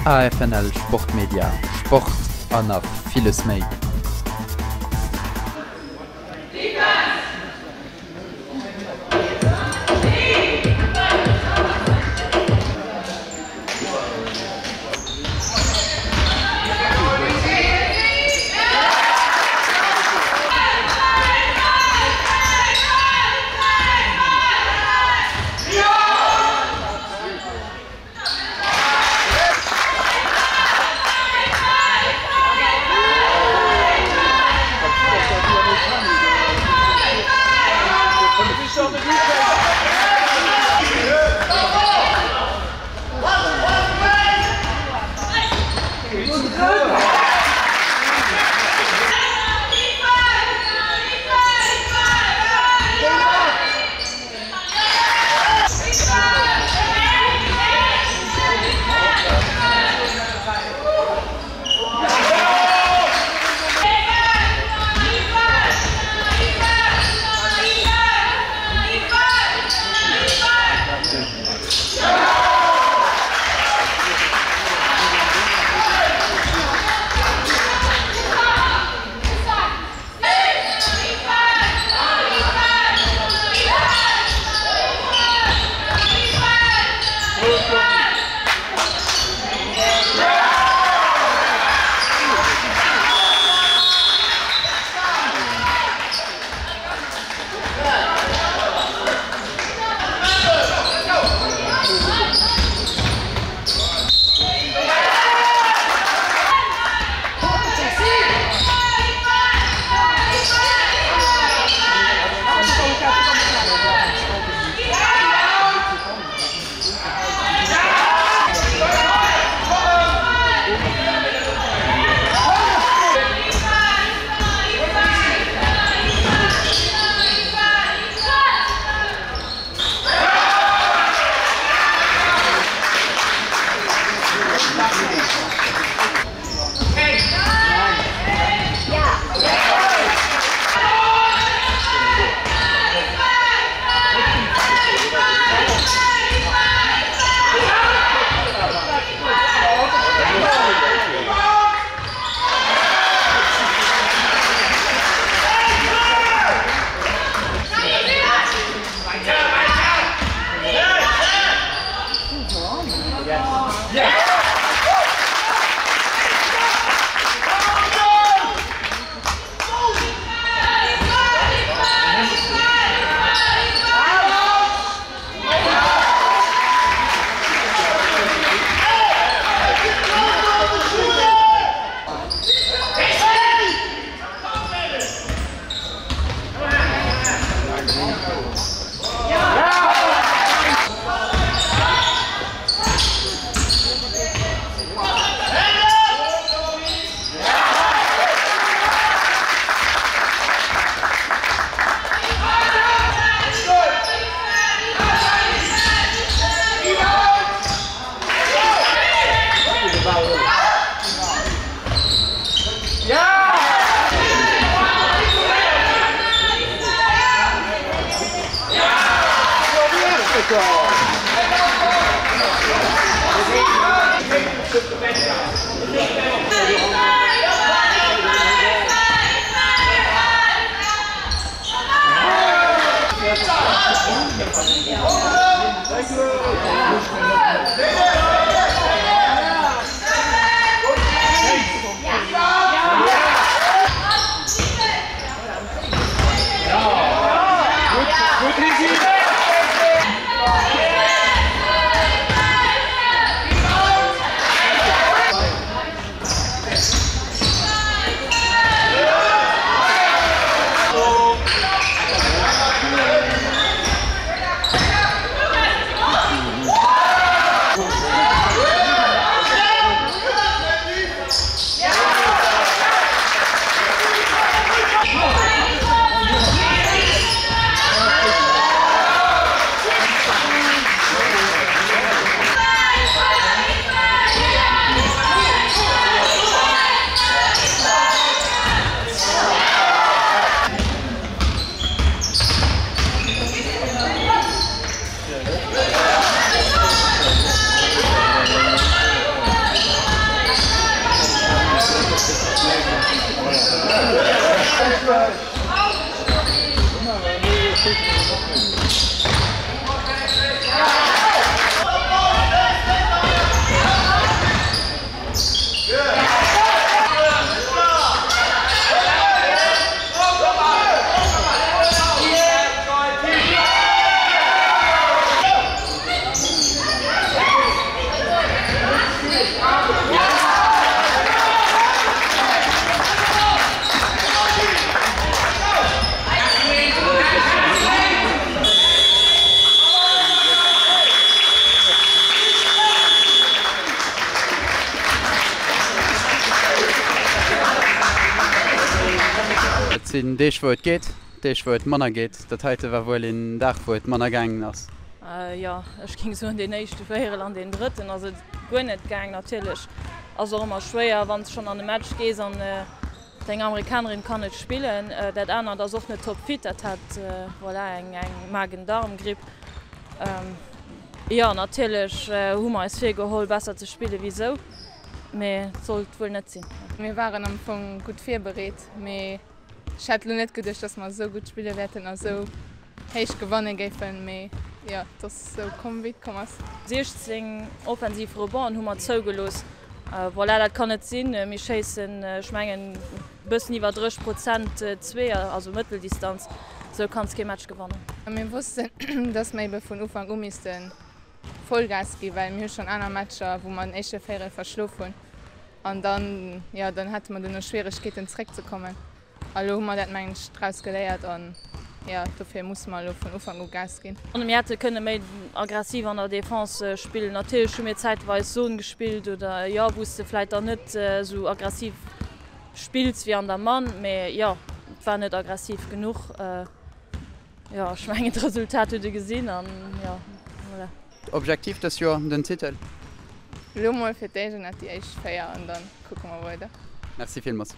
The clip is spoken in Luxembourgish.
AFNL Sportmedia, Sport an nach villes méi. sinn Deeg wou et geet, Deeg wou et manner geet. Dat heite war wuel een Dag wou et manner gaangen ass. Jo, ech géing soen deen éischte Véierel an deen drëtten ass et guer net gaang. Natierlech ass och ëmmer schwéier wann s schonn an e Match gees an deng Amerikanerin kann net spillen. Dat anert ass och net topfit, dat hat voilà eng Magen-Darm-Gripp. Jo, natierlech hu mer eis virgeholl besser ze spille wéi sou, mee et sollt wuel net sinn. Mir waren am Fong gutt virbereet, mee ech hätt elo net geduecht, dass mer esou gutt spille wäerten a sou héich gewanne géifen, mee jo, et ass esou komm wéi et komm ass. 16 offensiv Rebonden hu mer zougelooss, voilà, dat kann net sinn. Mir schéissen, ech mengen, e bëssen iwwer 30 Prozent Zweeër, also Mëtteldistanz. Esou kanns kee Match gewannen. Mir wossten, dass mer ebe vun Ufank u misste Vollgas gi, well mir hu schonn aner Matcher, wou mer den éischte Véierel verschlof hunn an dann, jo, dann hate mer duerno Schwieregkeeten zeréckzekommen. A lo hu mer dat, mengen ech, draus geléiert an, jo, dofir musse mer elo vun Ufank u Gas ginn. Mir hätte kënne méi aggressiv an der Defense spillen. Natierlech hu mir zäitweis Zone gespillt oder, jo, wou s de vläit dann net esou aggressiv Spills wéi an der Mann, mee jo, et war net aggressiv genuch. Jo, ech mengen d'Resultat hutt e gesinn an jo, voilà. Objektiv dës Joer den Titel? Elo mol fir d'éischt ënnert déi éischt 4 an dann kucke mer weider. Merci villmols.